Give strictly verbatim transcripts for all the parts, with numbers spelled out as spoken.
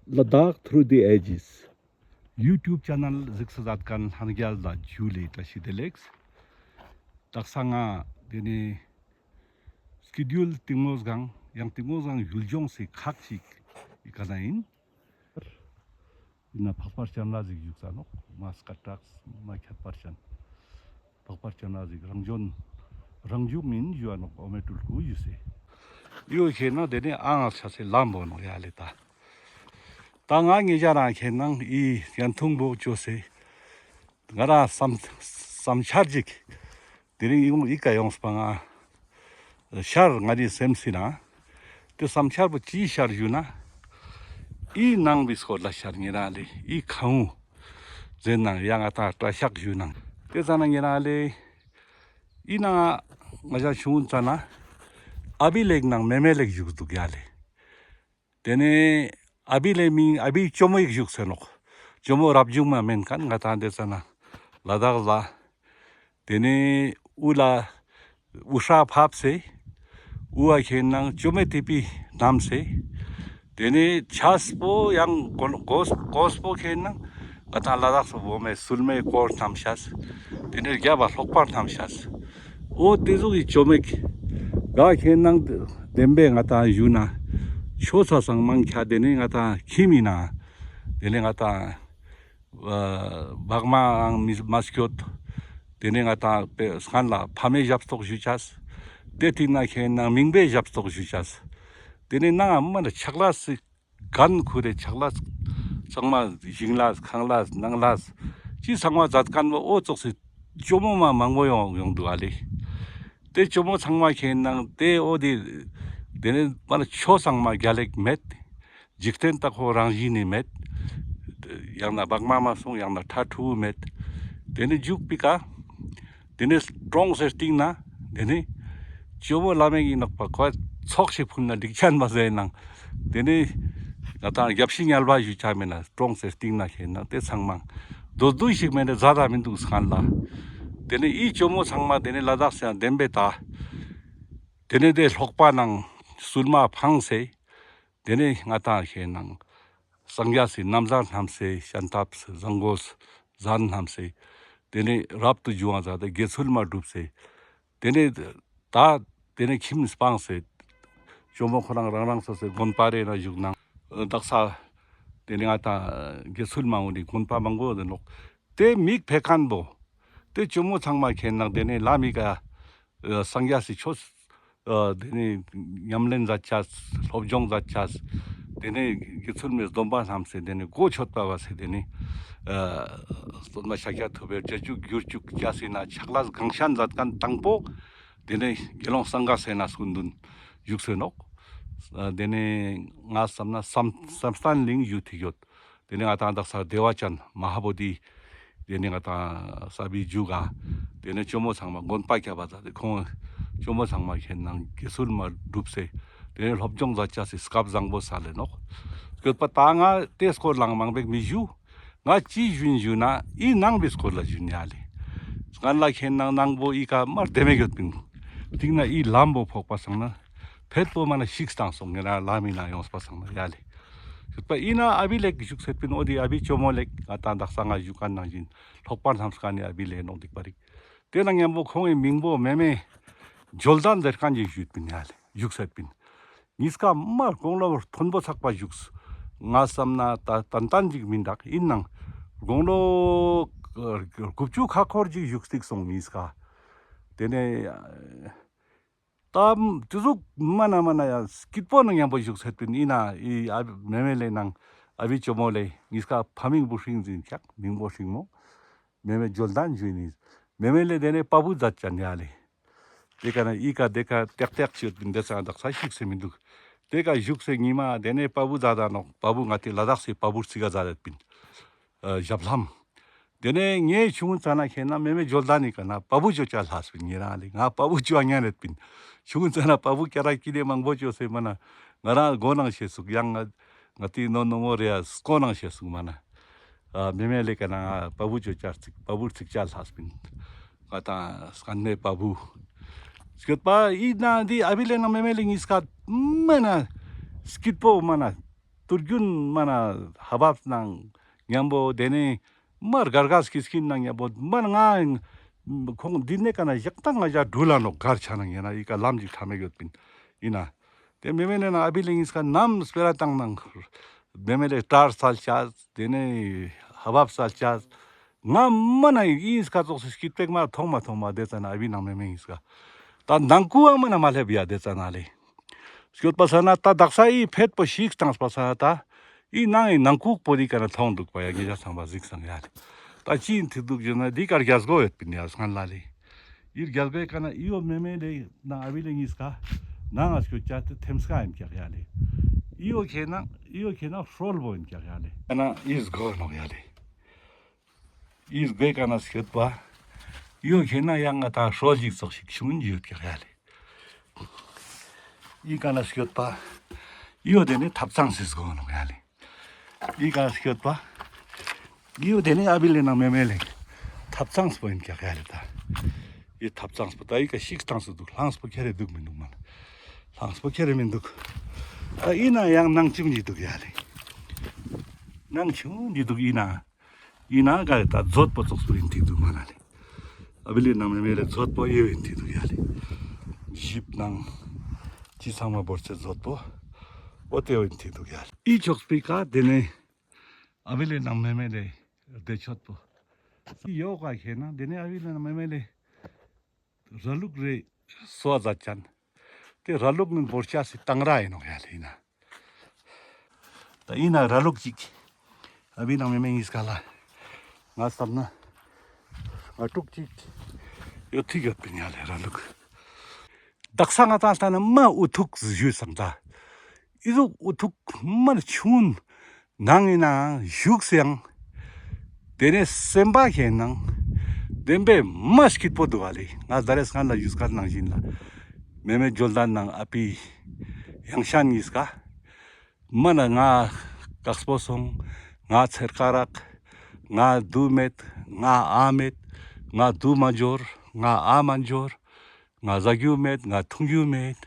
Ladakh Through the Ages YouTube channel གཟིགས་ས་མཛད་མཁན་ལྷན་རྒྱས་ལ་ཇུ་ལེ་བཀྲ་ཤིས་བདེ་ལེགས། དག་ས་ང་དེ་ནས་སྐྱིད་ཡུལ་གཏིང་མོ་སྒང་ཡང་གཏིང་མོ་སྒང་ཡུལ་ལྗོངས་སི་ཁག་ཅིག་ཡི་ག་ན་ཡིན། ཡིན་ན་འཕགས་པ་སྤྱན་རས་གཟིགས་བཞུགས་ས་ནོག་མ་སྐད་གྲགས་མ་ཁྱད་པར་ཅན། འཕགས་པ་སྤྱན་རས་གཟིགས་རང་བྱོན་རང་བྱུང་མིན་ཞུ་བ་ནོག་འོ་མའི་སྤྲུལ་སྐུ་ཞུ་སེ། ཡོད་ཁེ་ན་དེ་ནས་ཨ་ང་ཆ་སེ་ལམ་བོ་ནོག་ཡ་ལེ་ད། ད་ང་ངེད་ཅག་རང་ཁེ་ནང་ཨི་ཡན་ཐུང་བོ་ཅོ་སེ། ང་རང་བསམ་བསམ་འཆར་ཅིག་དེ་རིང་ཡོང་ཨི་ཀ་ཡོངས་པ་ང་ཤར་ང་རི་སེམས་སི་ན། དེ་བསམ་འཆར་བོ་ཅི་ཤར་ཞུ་ན། ཨི་ནང་བི་སྐོར་ལ་ཤར་ཉེ་རང་ལེ་ཨི་ཁའུ་ཟེར་ནང་ཡ་ང་ད་བཀྲ་ཤག་ཞུ་ནང་། དེ་ཙ་ན་ཉེ་རང་ལེ་ཨི་ནང་ང་ཞ་ཆུང་ཙ་ན་ཨ་བི་ལེག་ནང་མེ་མེ་ལེག་བཞུགས་འདུག་ཡ་ལེ། དེ་ནས་ཨ་བི་ལེ་མིང་ཨ་བི་ཅོ་མོ་ཡིག་བཞུགས་སེ་ནོག་ཅོ་མོ་རབ་བྱུང་མ་མེན་མཁན་ང་ད་དེ་ཙ་ན་ལ་དྭགས་ལ། དེ་ནས་དབུ་ལ་དབུ་སྐྲ་ཕབ་སེ། དབུ་བ་ཁེ་ནང་ཅོ་མོ་ཏི་པི་བསྣམས་སེ། དེ་ནས་ཆས་པོ་ཡང་གོན་གོས་གོས་པོ་ཁེ་ནང་ང་ད་ལ་དྭགས་སུ་བོ་མེ་སུལ་མེ་སྐོར་བསྣམས་ཤས། དེ་ནས་རྒྱབ་པ་ལྷོག་པར་བསྣམས་ཤས། འོ་དེ་ཟུག་གི་ཅོ་མེག་ག་ཁེ་ནང་བདེན་པའི་ང་ད་ཞུ་ན་ཆོས་ས་སང་མང་ཁྱ་དེ་ནས་ང་ད་ཁྱིམ་མི་ན་དེ་ནས་ང་ད་བག་མའང་མི་མ་སྐྱོད། དེ་ནས་ང་ད་སྔན་ལ་ཕ་མའི་ཞབས་ཏོག་ཞུ་ཆས། དེ་ཐིག་ན་ཁེ་ནང་མིང་པའི་ཞབས་ཏོག་ཞུ་ཆས། དེ་ནས་ནང་མ་ན་ཆག་ལ་སི་གན་ཁུ་རེ་ཆག་ལ་ཚང་མ་ཞིང་ལ་ཁང་ལ་ནང་ལ་ཅི་ཚང་མ་མཛད་མཁན་བོ་འོ་ཙོགས་སི་ཅོ་མོ་མ་མང་པོ་ཡོང་ཡོང་འདུག་ཨ་ལེ། དེ་ཅོ་མོ་ཚང་མ་ཁེ་ནང་དེ་འོ་དེ་དེ་ནས་མ་ན་ཆོས་ཚང་མ་རྒྱལ་ལེགས་མེད། འཇིག་རྟེན་ལྟ་ཁོ་རང་བཞིན་ནི་མེད། ཡང་ན་བག་མ་མ་སོང་ཡང་ན་ཁྲ་ཁྲུ་མེད། དེ་ནས་འཇུག་པི་ཀ་དེ་ནས་གྲོངས་སེ་སྟིང་ན་དེ་ནས་ཇོ་བོ་བླ་མའི་ནག་པ་ཁོ་ཚོགས་ཤིག་ཕུལ་ན་འགྲིག་ཆ་མ་ཟེར་ནང་། དེ་ནས་ང་ཏང་རྒྱབ་ཤིག་ཉལ་བ་ཞུ་ཆ་མེད་ན་གྲོངས་སེ་སྟིང་ན་ཁེ་ན་དེ་ཚང་མ་རྡོ་རྡོ་ཞིག་མེད་ན་ཛ་ད་མི་འདུག་སྔན་ལ། དེ་ནས་ཨི་ཇོ་མོ་ཚང་མ་དེ་ནས་ལ་དྭགས་སི་ཡང་བདེན་པའི་ད། དེ་ནས་དེ་ལྷོག་པ་ནང་སུལ་མ་འཕངས་སེ། དེ་ནས་ང་ཏང་ཁེ་ནང་སངས་རྒྱས་སི་ན་བཟའ་བསྣམས་སེ་ཤམ་ཐབས་བཟང་གོས་བཟང་བསྣམས་སེ། དེ་ནས་རབ་ཏུ་བྱུང་བ་ཟ་དེ་དགེ་ཚུལ་མ་བསྒྲུབས་སེ། དེ་ནས་ད་དེ་ནས་ཁྱིམ་སྤངས་སེ། ཇོ་མོ་ཁོ་རང་རང་རང་སོ་སོའི་དགོན་པ་རེ་ན་བཞུགས་ནང་དག་ས། དེ་ནས་ང་ཏང་དགེ་ཚུལ་མ་འོང་ནི་དགོན་པ་མང་པོ་ཡོད་ནོག་དེ་མིག་ཕེ་མཁན་བོ། དེ་ཇོ་མོ་ཚང་མ་ཁེ་ནང་དེ་ནས་ལ་མི་ཀ་སངས་རྒྱས་སི་ཆོས། དེ་ནས་ཉམས་ལེན་མཛད་ཅས། སློབ་སྦྱོང་མཛད་ཅས། དེ་ནས་དགེ་ཚུལ་མའི་སྡོམ་པ་བསྣམས་སེ་དེ་ནས་གོ་ཆོད་པ་བ་སེ་དེ་ནས་སྟོན་པ་ཤཱཀྱ་ཐུབ་པའི་རྗེས་འཇུག་གྱུར་ཅུག་ཅས་སི་ན་ཕྱག་ལས་གང་ཤན་མཛད་མཁན་དང་པོ། དེ་ནས་དགེ་སློང་སངྒ་སེ་ན་སྐུ་མདུན་བཞུགས་སེ་ནོག་དེ་ནས་ང་བསམ་ན་བསམ་བསམ་གཏན་གླིང་བཞུགས་ཐིག་ཡོད། དེ་ནས་ང་ཏང་དག་ས་བདེ་བ་ཅན་མ་ཧཱ་བོ་དྷི། དེ་ནས་ང་ཏང་ས་བི་ཇུ་ག་དེ་ནས་ཇོ་མོ་ཚང་མ་དགོན་པ་བརྒྱབ་པ་ཟ་དེ་ཁོང་ཇོ་མོ་ཚང་མ་ཁེ་ནང་དགེ་ཚུལ་མ་བསྒྲུབས་སེ། དེ་ནས་སློབ་སྦྱོང་མཛད་ཅས་སི་སྐབས་བཟང་པོ་ས་ལེ་ནོག་སྐྱོད་པ་ད་ང་དེ་སྐོར་ལའང་མང་པོ་མི་ཞུ། ང་ཅི་ཞུ་ཡིན་ཞུ་ན་ཨི་ནང་བི་སྐོར་ལ་ཞུ་ཡིན་ཡ་ལེ། སྔན་ལ་ཁེ་ནང་ནང་པོ་ཨི་ཀ་མར་དེ་མེ་ཡོད་པིན། སྟིང་ན་ཨི་ལམ་བོ་ཕོག་པ་སང་ན། ཕེད་པོ་མ་ན་ཤིག་སྟངས་སོང་ངེ་ན་ལ་མི་ན་ཡོངས་པ་སང་ན་ཡ་ལེ། ཞུས་པ་ཨི་ན་ཨ་བི་ལེག་བཞུགས་སེད་པིན། འོ་དེ་ཨ་བི་ཇོ་མོ་ལེག་ང་ཏང་དག་ས་ང་བཞུགས་མཁན་ནང་བཞིན་ལྷོག་པར་བསྣམས་མཁན་ནི་ཨ་བི་ལེ་ནོག་སྡིག་པ་རིག་དེ་ན་མཉམ་པོ་ཁོང་གི་མིང་པོ་མེ་མེ་འབྱོར་ལྡན་ཟེར་མཁན་ཅིག་བཞུགས་པིན་ཡ་ལེ། བཞུགས་སེད་པིན། གཉིས་ཀ་མ་དགུང་ལོ་མཐོན་པོ་ཚགས་པ་བཞུགས། ང་བསམ་ན་ད་ཏན་ཏན་ཅིག་མིན་འདུག་ཡིན་ནང་དགུང་ལོ་དགུ་བཅུ་ཁ་འཁོར་ཅིག་བཞུགས་སྟེགས་སོང་གཉིས་ཀ་དེ་ནས་ད་དེ་ཟུག་མ་ན་མ་ན་ཡང་སྐྱིད་པོ་ནང་མཉམ་པོ་བཞུགས་སེད་པིན། ཡིན་ན་ཨི་ཨ་མེ་མེ་ལེ་ནང་ཨ་བི་ཇོ་མོ་ལེ་གཉིས་ཀ་ཕ་མིང་བུ་ཧྲིང་འཛིན་ཁྱག་མིང་པོ་ཧྲིང་མོ། མེ་མེ་འབྱོར་ལྡན་ཞུ་ནི། མེ་མེ་ལེ་དེ་ནས་པ་བུ་མཛད་ཅན་ཡ་ལེ། དེ་ཀ་ན་ཨི་ཀ་དེ་ཀ་ཏེག་ཏེག་ཅིག་ཡོད་པིན། དེ་ཚང་དག་ས་ཤིག་སེ་མི་འདུག་དེ་ཀ་བཞུགས་སེ་ཉི་མ་དེ་ནས་པ་བུ་མཛད་ད་ནོག་པ་བུ་ང་ཏི་ལ་དྭགས་སི་པ་བུ་རྩི་ག་མཛད་རེད་པིན། ཨ་ཞབས་ལྷམ། དེ་ནས་ངའི་ཆུང་ཙ་ན་ཁེ་ན་མེ་མེ་འབྱོར་ལྡན་ནི་ཀ་ན་པ་བུ་ཅོ་ཅ་ལྷགས་པིན། ཉེ་རང་ལེ་ང་པ་བུ་ཅོ་ཉན་རེད་པིན། ཆུང་ཙ་ན་པ་བུ་ཀྱ་ར་ཀི་ལེ་མང་པོ་ཅོ་སེ་མ་ན་ང་རང་མགོ་ནང་ཤེས་སུག་ཡང་ང་ང་ཏི་ནོ་ནོ་མོ་རེ་ཡ་སྐོ་ནང་ཤེས་སུག་མ་ན། ཨ་མེ་མེ་ལེ་ཀ་ན་པ་བུ་ཅོ་ཅ་རྩིག་པ་བུ་རྩིག་ཅ་ལྷགས་པིན། ང་ཏང་སྐན་མེ་པ་བུ། སྐྱོད་པ་ཨི་ན་འདི་ཨ་བི་ལེ་ན་མེ་མེ་ལེ་གཉིས་ཀ་མ་ན་སྐྱིད་པོ་མ་ན་ དུར་རྒྱུན་མ་ན་ཧ་བབས་ནང་མཉམ་པོ་དེ་ནས་མ་རྒར་ག་སྐྱིད་སྐྱིད་ནང་མཉམ་པོ་མ་ན་ང་ཁོང་འདི་ནས་ཀ་ན་ཞག་ཏང་ང་ཞག་འགྲུལ་ལ་ནོག་གར་ཆ་ནང་ཡིན་ན་ཨི་ཀ་ལམ་ཅིག་ཁྲ་མེད་ཡོད་པིན་ཡིན་ན། དེ་མེ་མེ་ལེ་ན་ཨ་བི་ལེ་ངིས་ཀ་ནམ་སྤེ་ར་བཏང་ནང་མེ་མེ་ལེ་ཏྲར་སལ་ཅས་དེ་ནས་ཧ་བབས་སལ་ཅས་ང་མ་ན་ཨིས་ཀ་ཙོགས་སི་སྐྱིད་པེག་མ་མཐོང་མ་མཐོང་མ་དེ་ཙ་ན་ཨ་བི་ནང་མེ་མེ་ངིས་ཀ་ད་ནང་ཁུ་ཨ་མ་ན་མ་སླེབས་ཡ་དེ་ཙ་ན་ལེ། སྐྱོད་པ་ས་ན་ད་དག་ས་ཨི་ཕེད་པོ་ཤིག་བཏང་པ་ས་ན་ད་ཨི་ནང་ཨི་ནང་ཁུག་པོ་འདི་ཀ་ན་མཐོང་འདུག་པ་ཡ་ངེད་ཅག་ཚང་མ་གཟིགས་སང་ཡ་ལེ། ད་ཅི་ཡིན་ཐིག་འདུག་ཞུ་ན་འདི་ཀར་རྒྱ་སྒོ་ཡོད་པིན་ཡ་སྔན་ལ་ལེ། ཨི་རྒྱ་སྒོའི་ཀ་ན་ཨི་བོ་མེ་མེ་ལེ་ན་ཨ་བི་ལེ་ངིས་ཀ་ནང་ང་སྐྱོད་ཅ་དེ་ཐེམ་སྐ་ཡིན་ཀྱག་ཡ་ལེ། ཨི་བོ་ཁེ་ན་ཨི་བོ་ཁེ་ན་ཧྲོལ་བོ་ཡིན་ཀྱག་ཡ་ལེ། ཀ་ན་ཨི་སྒོ་ནོག་ཡ་ལེ། ཨི་སྒོའི་ཀ་ན་སྐྱོད་པ། ཨི་བོ་ཁེ་ན་ཡང་ང་ད་ཧྲོལ་ཞིག་ཙོགས་ཤིག་ཆུང་ཡོད་ཀྱག་ཡ་ལེ། ཨི་ཀ་ན་སྐྱོད་པ། ཨི་བོ་དེ་ནི་ཐབ་ཚང་སི་སྒོ་ནོག་ཡ་ལེ། ཨི་ཀ་ན་སྐྱོད་པ། ཨི་བོ་དེ་ནི་ཨ་བི་ལེ་ནང་མེ་མེ་ལེ། ཐབ་ཚང་སི་པོ་ཡིན་ཀྱག་ཡ་ལེ་ད། ཨི་ཐབ་ཚང་སི་པོ་ད་ཨི་ཀ་ཤིག་ཐང་སི་འདུག་ལྷང་སི་པོ་ཁྱེར་རེ་འདུག་མི་འདུག་མ་ལྷང་སི་པོ་ཁྱེར་རེ་མི་འདུག་ད་ཨི་ན་ཡང་ནང་ཆུང་ཡི་འདུག་ཡ་ལེ། ནང་ཆུང་ཡི་འདུག་ཨི་ན། ཨི་ན་ག་རེ་ད་མཛོད་པོ་ཙོགས་པོ་ཡིན་ཐིག་འདུག་མ་ན་ལེ། ཨ་བི་ལེ་ནང་མེ་མེ་ལེ་མཛོད་པོ་ཨེ་ཡིན་ཐིག་འདུག་ཡ་ལེ། ཞིབ་ནང་ཅི་ཚང་མ་བོར་ཚེ་མཛོད་པོ་འོ་དེ་ཡིན་ཐིག་འདུག་ཡ་ལེ། ཨི་ཕྱོགས་པི་ཀ་དེ་ནས་ཨ་བི་ལེ་ནང་མེ་མེ་ལེ་བདེ་མཆོད་པོ་ཡོག་ག་ཁེ་ན་དེ་ནས་ཨ་བི་ལེ་ནང་མེ་མེ་ལེ་ར་ལུག་རེ་སོ་ཟ་ཅན། དེ་ར་ལུག་ནི་བོར་ཆ་སི་ཏང་ར་ཡིན་ནོག་ཡ་ལེ་ཡིན་ན། ད་ཡིན་ན་ར་ལུག་ཅིག་ཨ་བི་ནང་མེ་མེ་ངིས་ཀ་ལ་ང་བསམ་ན་ང་དྲུག་ཅིག་ཡོད་ཐིག་ཡོད་པིན་ཡ་ལེ་ར་ལུག་དག་ས་ང་ཏང་ལྟ་ན་མ་འུ་ཐུག་ཞུས་སང་ད། ཨི་ཟུག་འུ་ཐུག་མ་ཆུང་ནང་ཡིན་ན་བཞུགས་སེང་། དེ་ནས་སེམས་པ་ཁེ་ནང་བདེན་པའི་མ་སྐྱིད་པོ་འདུག་ག་ལེ། ང་ད་རེས་སྔན་ལ་ཞུས་ཀ་ནང་བཞིན་ལ་མེ་མེ་ཇོལ་དན་ནང་ཨ་པི་ཡང་ཤན་གཉིས་ཀ་མ་ན་ང་ཀག་སྤོ་སོང་། ང་ཚེར་ཀ་རག་ང་དུ་མེད། ང་ཨ་མེད། ང་དུ་མ་འབྱོར། ང་ཨ་མ་འབྱོར། ང་ཟ་རྒྱུ་མེད། ང་འཐུང་རྒྱུ་མེད།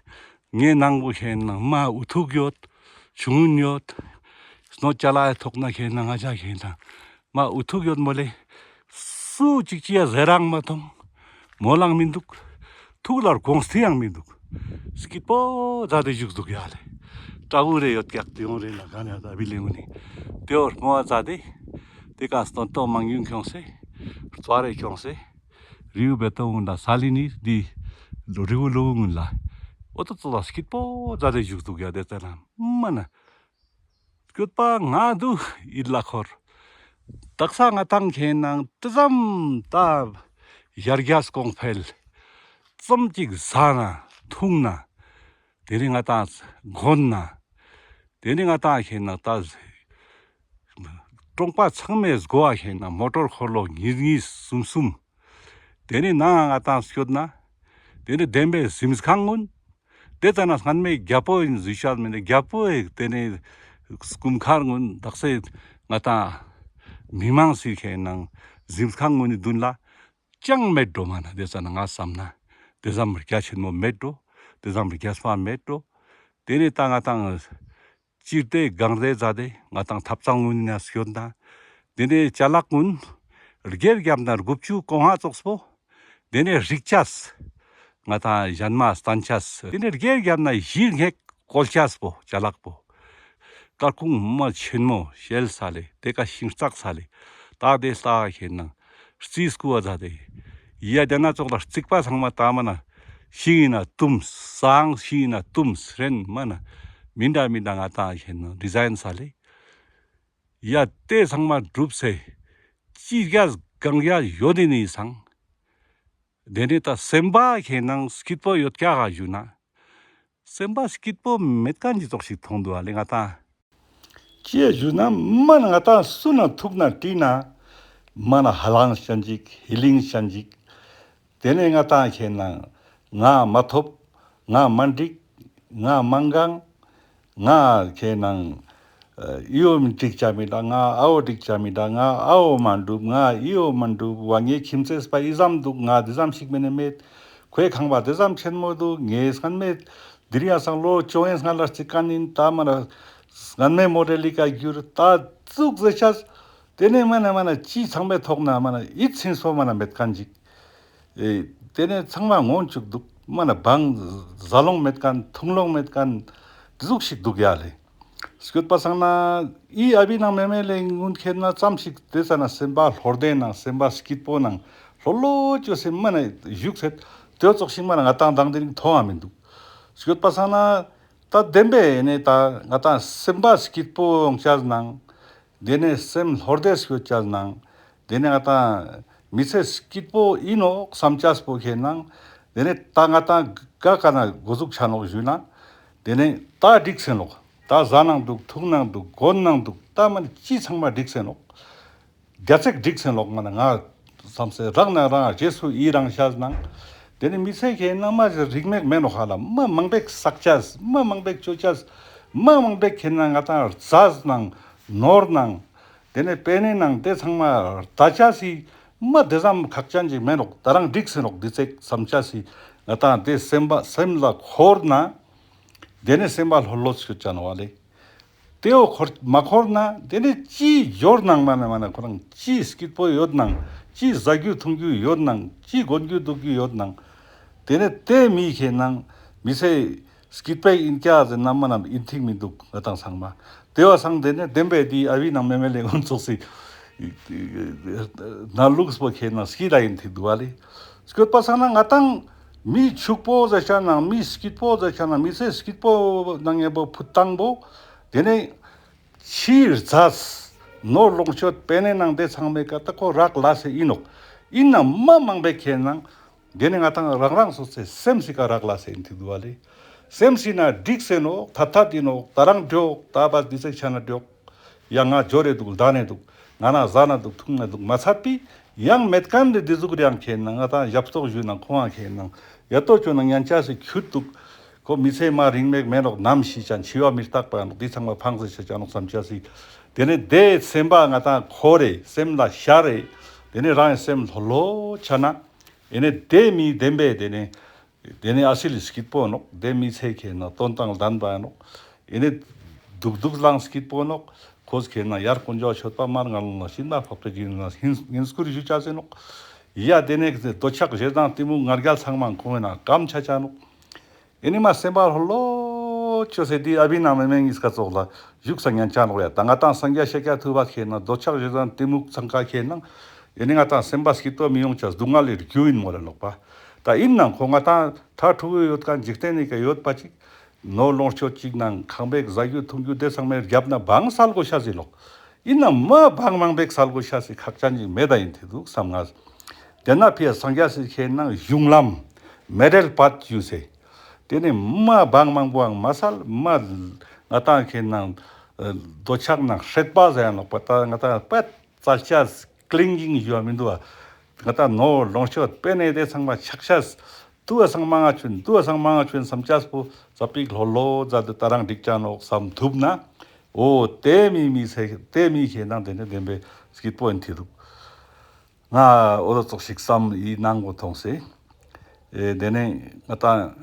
ངའི་ནང་པོ་ཁེ་ནང་མ་འུ་ཐུག་ཡོད། ཆུང་ཡོད། སྣོད་ཅ་ལག་ཐོག་ན་ཁེ་ནང་ང་ཅག་ཁེ་ནང་མ་འུ་ཐུག་ཡོད་མོ་ལེ། སུ་ཅིག་ཅི་ཡ་ཟེར་རང་མ་མཐོང་། མོ་ལང་མི་འདུག་ཐུག་ལ་དགོངས་ཏེ་ཡང་མི་འདུག་སྐྱིད་པོ་མཛད་དེ་བཞུགས་འདུག་ཡ་ལེ། སྤྲ་བོ་རེ་ཡོད་ཀྱག་དེ་ཡོང་རེ་ན་ག་ནས་ད་བི་ལེ་ངུ་ནི། དེ་བོ་རྨོ་བ་མཛད་དེ། དེ་ཀ་སྟོན་ཏོ་མང་ཡུན་ཁྱོངས་སེ། རྩ་རེ་ཁྱོངས་སེ། རིའུ་བེ་ཏོ་ངུན་ལ་ས་ལི་ནི་འདི། རིའུ་ལུ་ངུན་ལ། འོ་ཏོ་ཙོ་ལ་སྐྱིད་པོ་མཛད་དེ་བཞུགས་འདུག་ཡ་དེ་ཙ་ན་མ་ན། སྐྱོད་པ་ང་འདུག་ཡིད་ལ་འཁོར། དག་ས་ང་ཏང་ཁེ་ནང་ཏི་ཙམ་ད་ཡར་རྒྱས་གོང་འཕེལ་ཙམ་ཅིག་ཟ་ན་འཐུང་ན་དེ་ནི་ང་ཏང་གོན་ན་དེ་ནི་ང་ཏང་ཁེ་ནང་ད་གྲོང་པ་ཚང་མའི་སྒོ་བ་ཁེ་ནང་མོ་ཊོར་འཁོར་ལོ་གཉིས་གཉིས་གསུམ་གསུམ། དེ་ནི་ནང་ང་ཏང་སྐྱོད་ན། དེ་ནི་བདེན་པའི་གཟིམས་ཁང་ངུན། དེ་ལྟ་ན་སྔན་མའི་རྒྱལ་པོ་ཡིན་ཟུས་ཤར་མིན་ནི་རྒྱལ་པོའི་དེ་ནི་སྐུ་མཁར་ངུན་དག་སེ་ང་ཏང་མི་མང་སི་ཁེ་ནང་གཟིམས་ཁང་ངུན་ནི་མདུན་ལ་ཅང་མེད་འགྲོ་མ་ན་དེ་ཙ་ན་ང་བསམ་ན་དེ་ཙམ་རྒྱ་ཆེན་མོ་མེད་འགྲོ། དེ་ཙམ་རྒྱས་པ་མེད་འགྲོ། དེ་ནི་ད་ང་ཏང་། སྤྱིར་ཏེ་གང་རེ་མཛད་དེ་ང་ཏང་ཐབ་ཚང་ངུན་ན་སྐྱོད་ན། དེ་ནས་ཅ་ལག་ངུན། སྒེར་རྒྱབ་ན་དགུ་བཅུ་གོང་ཧ་ཙོགས་པོ། དེ་ནས་རིག་ཅས། ང་ཏང་ཞན་མ་སྟན་ཅས། དེ་ནས་སྒེར་རྒྱབ་ན་གཞི་ངེག་བཀོལ་ཅས་པོ་ཅ་ལག་པོ། སྐར་ཁུང་མ་ཆེན་མོ་ཤེལ་ས་ལེ་དེ་ཀ་ཤིང་རྩག་ས་ལེ། ད་དེ་ལྟ་ཁེ་ནང་རྩིས་སྐུ་བ་ད་དེ། ཡ་དེ་ན་ཙོགས་ལ་རྩིག་པ་ཚང་མ་ད་མ་ན་ཤིང་ཡིན་ན་བཏུམས། སང་ཤིང་ཡིན་ན་བཏུམས་རན་མ་ན་མི་འདྲ་མི་འདྲ་ང་ཏང་ཁེ་ནང་ཌི་ཛའིན་ས་ལེ། ཡ་དེ་ཚང་མ་གྲུབ་སེ་ཅི་རྒྱས་གང་རྒྱས་ཡོད་དེ་ནི་སང་། དེ་ནི་ད་སེམས་པ་ཁེ་ནང་སྐྱིད་པོ་ཡོད་ཀྱག་ག་ཞུ་ན། སེམས་པ་སྐྱིད་པོ་མེད་མཁན་གྱི་ཙོགས་ཤིག་མཐོང་འདུག་ཨ་ལེ་ང་ཏང་། ཅི་ཞུ་ན་མ་ན་ང་ཏང་སུ་ན་ཐུག་ན་དྲིས་ན་མ་ན་ཧ་ལང་ཤན་ཅིག་ཧི་ལིང་ཤན་ཅིག་དེ་ནས་ང་ཏང་ཁེ་ནང་ང་མ་ཐོབ། ང་མ་འགྲིག་ང་མ་འགང་། ང་ཁེ་ནང་ཨི་བོ་མི་འགྲིག་ཅ་མི་འདྲ། ང་ཨ་བོ་འགྲིག་ཅ་མི་འདྲ། ང་ཨ་བོ་མ་འགྲུབ། ང་ཨི་བོ་མ་འགྲུབ། བ་ངའི་ཁྱིམ་མཚེས་པ་ཨི་ཙམ་འདུག་ང་དེ་ཙམ་ཞིག་མེད་ནས་མེད། ཁོའི་ཁང་པ་དེ་ཙམ་ཆེན་མོ་འདུག་ངའི་སྔན་མེད། དེ་རིང་ཡང་སང་ལོ་བཅོ་ཡིན་སྔ་ལ་རྩིག་མཁན་ཡིན་ད་མ་ར། སྔན་མའི་མོ་ཌེལ་ལི་ཀ་གྱུར་ད་ཙུག་ཟེར་ཆས། དེ་ནས་མ་ན་མ་ན་ཅི་ཚང་མའི་ཐོག་ན་མ་ན་ཡིད་ཚིམ་སོ་མ་ན་མེད་མཁན་ཅིག། ཨེ། དེ་ནས་ཚང་མ་ངོ་བཅུག་འདུག་མ་ན་བང་ཟ་ལོང་མེད་མཁན་འཐུང་ལོང་མེད་མཁན་དེ་ཟུག་ཞིག་འདུག་ཡ་ལེ། སྐྱོད་པ་སང་ན་ཨི་ཨ་བི་ནང་མེ་མེ་ལེ་སྔུན་ཁེ་ན་ཙམ་ཞིག་དེ་ཙ་ན་སེམས་པ་ལྷོར་དེ་ནང་སེམས་པ་སྐྱིད་པོ་ནང་ལྷོ་ལྷོ་ཅོ་སེ་མ་ན་བཞུགས་སེ་དེ་ཙོག་ཞིག་མ་ན་ང་ཏང་དང་དེ་རིང་མཐོང་བ་མི་འདུག། སྐྱོད་པ་སང་ན་ད་བདེན་པའི་ནས་ད་ང་ཏང་སེམས་པ་སྐྱིད་པོ་ཡོང་ཆ་ནང་། དེ་ནས་སེམས་ལྷོར་དེ་སྐྱོད་ཆ་ནང་། དེ་ནས་ང་ཏང་མི་ཚེ་སྐྱིད་པོ་ཡིན་ནོག་བསམ་ཆས་པོ་ཁེ་ནང་། དེ་ནས་ད་ང་ཏང་ག་ག་ན་འགོ་ཟུག་ཆ་ནོག་ཞུས་ན། དེ་ནས་ད་འགྲིག་སེ་ནོག། ད་ཟ་ནང་འདུག་འཐུང་ནང་འདུག་གོན་ནང་འདུག་ད་མ་ནི་ཅི་ཚང་མ་འགྲིག་སེ་ནོག། རྒྱ་ཚེག་འགྲིག་སེ་ནོག་མ་ན་ང་བསམ་སེ་རང་ན་རང་རྗེས་སུ་ཡི་རང་ཤ་ནང་། དེ་ནི་མི་ཚེ་ཁེ་ནང་མ་ཞིག་རིག་མེད་མེད་ནོག་ཧ་ལ་མ་མང་པེག་བསགས་ཆས་མ་མང་པེག་ཅོ་ཆས་མ་མང་པེག་ཁེ་ན་ང་ཏང་རྩ་ནང་ནོར་ནང་། དེ་ནས་པེ་ནེ་ནང་དེ་ཚང་མ་ད་ཆ་སི་མ་དེ་ཙམ་ཁག་ཅན་ཅིག་མེད་ནོག། ད་རང་འགྲིག་སེ་ནོག་འདི་ཚེག་བསམ་ཆ་སི་ང་ཏང་དེ་སེམས་པ་སེམས་ལ་འཁོར་ན། དེ་ནས་སེམས་པ་ལྷོད་ལྷོད་སྐྱོད་ཆ་ནོག་བ་ལེ། དེའོ་འཁོར་མ་འཁོར་ན་དེ་ནས་ཅི་འབྱོར་ནང་མ་ན་མ་ན་ཁོ་རང་ཅི་སྐྱིད་པོ་ཡོད་ནང་ཅི་ཟ་རྒྱུ་འཐུང་རྒྱུ་ཡོད་ནང་ཅི་གོན་རྒྱུ་འདུག་རྒྱུ་ཡོད་ནང་། དེ་ནས་དེ་མི་ཁེ་ནང་མི་ཚེ་སྐྱིད་པའི་ཨིན་ཀྱག་ཟེར་ན་མ་ན་ཨིན་ཐིག་མི་འདུག་ང་ཏང་ཚང་མ། དེ་བ་སང་དེ་ནས་བདེན་པའི་དེ་ཨ་བི་ནང་མེ་མེ་ལེ་འོན་ཙོགས་སི་ན་ལུགས་པོ་ཁེ་ན་སྐྱིད་ལ་ཨིན་ཐིག་འདུག་བ་ལེ། སྐྱོད་པ་སང་ན་ང་ཏང་མི་ཕྱུག་པོ་ཟེར་ཆ་ནང་མི་སྐྱིད་པོ་ཟེར་ཆ་ནང་མི་ཚེ་སྐྱིད་པོ་ནང་ངེ་པོ་ཕུད་བཏང་པོ། དེ་ནས་ཕྱིའི་རྫས་ནོར་ལོངས་སྤྱོད་པེ་ནེ་ནང་དེ་ཚང་མའི་ཀ་ད་ཁོ་རག་ལས་སེ་ཡིན་ནོག། ཡིན་ན་མ་མང་པོའི་ཁེ་ནང་དེ་ནི་ང་ཏང་རང་རང་སོ་སོའི་སེམས་སི་ཀ་རག་ལས་སེ་ཡིན་ཐིག་འདུག་བ་ལེ། སེམས་སི་ན་འགྲིག་སེ་ནོག་ཐད་ཐད་ཡིན་ནོག་ད་རང་འགྲོག་ད་བ་འདི་ཚེག་ཆ་ན་འགྲོག། ཡང་ང་འབྱོར་རེ་འདུག་ལྡན་ནེ་འདུག་ང་ན་ཟ་ན་འདུག་འཐུང་ན་འདུག་མ་ཚད་པི་ཡང་མེད་མཁན་དེ་འདི་ཟུག་རེ་ཡང་ཁེ་ནང་ང་ཏང་ཞབས་ཏོག་ཞུས་ནང་ཁོང་ང་ཁེ་ནང་ཡ་ཏོ་ཅོ་ནང་ཉན་ཆ་སི་ཁྱུད་འདུག། ཁོ་མི་ཚེ་མ་རིང་མེད་མེད་ནོག་ནམ་ཤི་ཅན་འཆི་བ་མི་རྟག་པ་ནོག་འདི་ཚང་མ་ཕངས་སེ་ཆ་ཅ་ནོག་བསམ་ཆ་སི། དེ་ནས་དེ་སེམས་པ་ང་ཏང་འཁོར་རེ་སེམས་ལ་ཤར་རེ། དེ་ནས་རང་སེམས་ལྷོད་ལྷོད་ཆ་ན། ཨེ་ནས་དེ་མི་བདེན་པའི་དེ་ནས། དེ་ནས་ཨ་སི་ལི་སྐྱིད་པོ་ནོག། དེ་མི་ཚེ་ཁེ་ན་དོན་དང་ལྡན་པ་ནོག། ཨེ་ནས་སྡུག་སྡུག་ལང་སྐྱིད་པོ་ནོག། ཁོས་ཁེ་ན་ཡར་དཀོན་མཆོག་མཆོད་པ་མར་ངན་སློང་ལ་སྦྱིན་པ་འཕགས་པའི་རྒྱུད་ན་ངན་སྐུར་ཞུ་ཆ་སེ་ནོག། ཡ་དེ་ནས་འདོད་ཆགས་ཞེ་སྡང་གཏི་མུག་ང་རྒྱལ་ཚང་མ་ཁོང་ན་སྐམ་ཆ་ཆ་ནོག། ཨེ་ནི་མ་སེམས་པ་ལྷོད་ལྷོད་ཅོས་སེ་དེ་ཨ་བི་ན་མེ་མེ་ཉིས་ཀ་ཙོགས་ལ་བཞུགས་ས་ཉན་ཆ་ནོག་ཡ། ད་ང་ཏང་སངས་རྒྱས་ཤཱཀྱ་ཐུབ་པ་ཁེ་ན་འདོད་ཆགས་ཞེ་སྡང་གཏི་མུག་ཚང་ཀ་ཁེ་ན། ཨེ་ནི་ང་ཏང་སེམས་པ་སྐྱིད་པོ་མི་ཡོང་ཆ་སྡུག་བསྔལ་ལི་རྒྱུ་ཡིན་མོ་ལ་ནོག་པ། ད་ཡིན་ནང་ཁོ་ང་ཏང་མཐར་ཐུག་ཡོད་མཁན་འཇིག་རྟེན་ནི་ཀ་ཡོད་པ་ཅིག། ནོར་ལོངས་སྤྱོད་ཅིག་ནང་ཁང་པའི་ཟ་རྒྱུ་འཐུང་རྒྱུ་དེ་ཚང་མའི་རྒྱབ་ན་བང་སལ་དགོས་ཤ་ཟི་ལོག། ཡིན་ན་མ་བང་མང་པའི་སལ་དགོས་ཤ་ཟི་ཁག་ཅན་ཅིག་མེད་ད་ཡིན་དེ་འདུག་བསམ་ང་། དེ་ན་ཕི་ཡ་སངས་རྒྱས་སི་ཁེ་ནང་གཞུང་ལམ་མེ་རལ་པད་ཅུ་སེ། དེ་ནི་མ་བང་མང་པོའང་མ་སལ་མ་ང་ཏང་ཁེ་ནང་འདོད་ཆགས་ནང་སྲེད་པ་ཟེར་ཡ་ནོག་པ། ད་ང་ཏང་པད་ཙལ་ཆ་ཀླིང་གིང་ཞུ་བ་མི་འདུག་བ། ང་ཏང་ནོར་ལོངས་སྤྱོད་པེ་ནེ་དེ་ཚང་མ་ཆག་ཤ་དུ་བ་སང་མང་ང་ཆུན་དུ་བ་སང་མང་ང་ཆུན་བསམ་ཆས་པོ་ཙ་པིག་ལྷོད་ལྷོད་མཛད་དེ་ད་རང་འགྲིག་ཅ་ནོག་བསམ་ཐུབ་ན། འོ་དེ་མི་མི་ཚེ་དེ་མི་ཁེ་ནང་དེ་ནས་བདེན་པའི་སྐྱིད་པོ་ཡིན་ཐི་འདུག། ང་འོ་དོ་ཙོགས་ཤིག་བསམ་ཡི་ནང་གོ་མཐོང་སེ། ཨེ་དེ་ནས་ང་ཏང་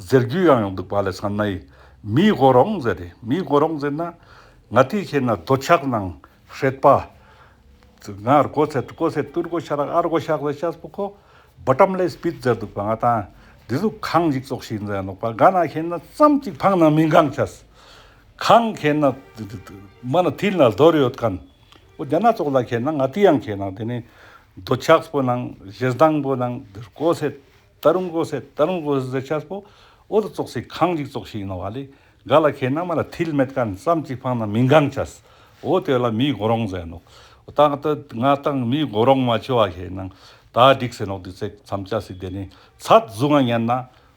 ཟེར་རྒྱུ་ཡང་ཡོང་འདུག་པ་ལེ་སང་ནའི་མི་གོ་རོང་ཟེར་རེ། མི་གོ་རོང་ཟེར་ན་ང་ཏི་ཁེ་ན་འདོད་ཆགས་ནང་སྲེད་པ། ང་རྒོ་ཚེ་རྒོ་ཚེ་ཏུར་རྒོ་ཤ་རག་ཨར་རྒོ་ཤ་རག་ཟེར་ཆས་པོ་ཁོ་བོ་ཊམ་ལེས་པིཊ་ཟེར་འདུག་པ། ང་ཏང་འདི་ཟུག་ཁང་ཞིག་ཙོགས་ཤིག་ཡིན་ཟེར་ནོག་པ། ག་ན་ཁེ་ན་ཙམ་ཅིག་ཕང་ན་མི་འགང་ཆས། ཁང་ཁེ་ན་མ་ན་ཐིལ་ན་རྡོ་རི་ཡོད་མཁན། འོ་དེ་ན་ཙོགས་ལ་ཁེ་ན་ང་ཏི་ཡང་ཁེ་ན་དེ་ནི་འདོད་ཆགས་པོ་ནང་ཞེ་སྡང་པོ་ནང་རྒོ་ཚེ་ད་རུང་རྒོ་ཚེ་ད་རུང་རྒོ་ཚེ་ཟེར་ཆས་པོ་འོ་དོ་ཙོགས་སི་ཁང་ཞིག་ཙོགས་ཤིག་ཡིན་ནོག་ཨ་ལེ། ག་ལ་ཁེ་ན་མ་ལ་ཐིལ་མེད་མཁན་ཙམ་ཅིག་ཕང་ན་མི་འགང་ཆས། འོ་དེ་ལ་མི་གོ་རོང་ཟེར་ནོག། འོ་ད་ང་ཏང་ང་ཏང་མི་གོ་རོང་མ་ཆོ་བ་ཁེ་ན་ད་འགྲིག་སེ་ནོག་དུས་ཚེག་བསམ་ཆས་སི་དེ་ནི་ཚད་བཟུང་ང་ཉན་ན།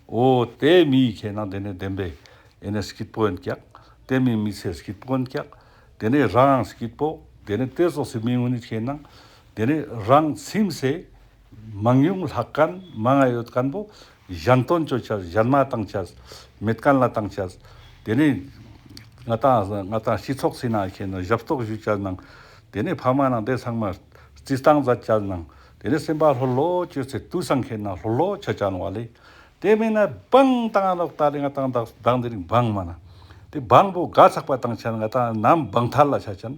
འོ་དེ་མི་ཁེ་ན་དེ་ནི་བདེན་པའི་ཨེ་ནི་སྐྱིད་པོ་ཡིན་ཀྱག། དེ་མི་མི་ཚེ་སྐྱིད་པོ་ཡིན་ཀྱག། དེ་ནི་རང་སྐྱིད་པོ། དེ་ནི་དེ་ཙོགས་སི་མི་ངུ་ནི་ཁེ་ན་དེ་ནི་རང་ཚིམ་སེ་མང་ཡུང་ལྷག་མཁན་མང་ང་ཡོད་མཁན་པོ་གཞན་དོན་ཅོ་ཆས། གཞན་མ་བཏང་ཆས། མེད་མཁན་ལ་བཏང་ཆས། དེ་ནི་ང་ཏང་ང་ཏང་སྤྱི་ཚོགས་སི་ནང་ཁེ་ན་ཞབས་ཏོག་ཞུ་ཆས་ནང་། དེ་ནི་ཕ་མ་ནང་དེ་ཚང་མ་རྩིས་སྟངས་མཛད་ཆས་ནང་། དེ་ནི་སེམས་པ་ལྷོད་ལྷོད་ཅོས་སེ་དུས་སང་ཁེ་ན་ལྷོད་ལྷོད་ཆ་ཆ་ནོག་ཨ་ལེ། དེ་མེད་ན་བང་བཏང་ང་ནོག་ད་རེ་ང་ཏང་དང་དེ་རིང་བང་མ་ན། ཏེ་བང་པོ་ག་ཚག་པ་ཏང་ཆེན་ང་ཏང་ནམ་བང་ཐལ་ལ་ཆ་ཆེན།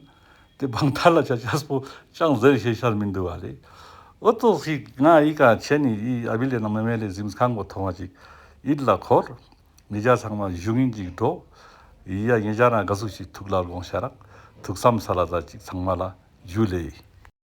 ཏེ་བང་ཐལ་ལ་ཆ་ཆེན་པོ་ཅང་ཟེར་ཤེས་ཤར་མི་འདུག་པ་ལེ། འོ་ཏོ་ཞིག་ང་ཨི་ཀ་ཆེན་ནི་ཨི་ཨ་བི་ལེ་ནང་མེ་མེ་ལེ་གཟིམས་ཁང་པོ་ཐོང་བ་ཅིག་ཡིད་ལ་འཁོར། ཉེ་རང་ཚང་མ་བཞུགས་ཡིན་ཅིག་འགྲོ། ཡི་ཡ་ཉེ་རང་ན་དགའ་ཚུགས་ཤིག་ཐུགས་ལ་དགོངས་ཤ་རག། ཐུགས་བསམ་སལ་ལ་ད་ཅིག་ཚང་མ་ལ་ཇུ་ལེ།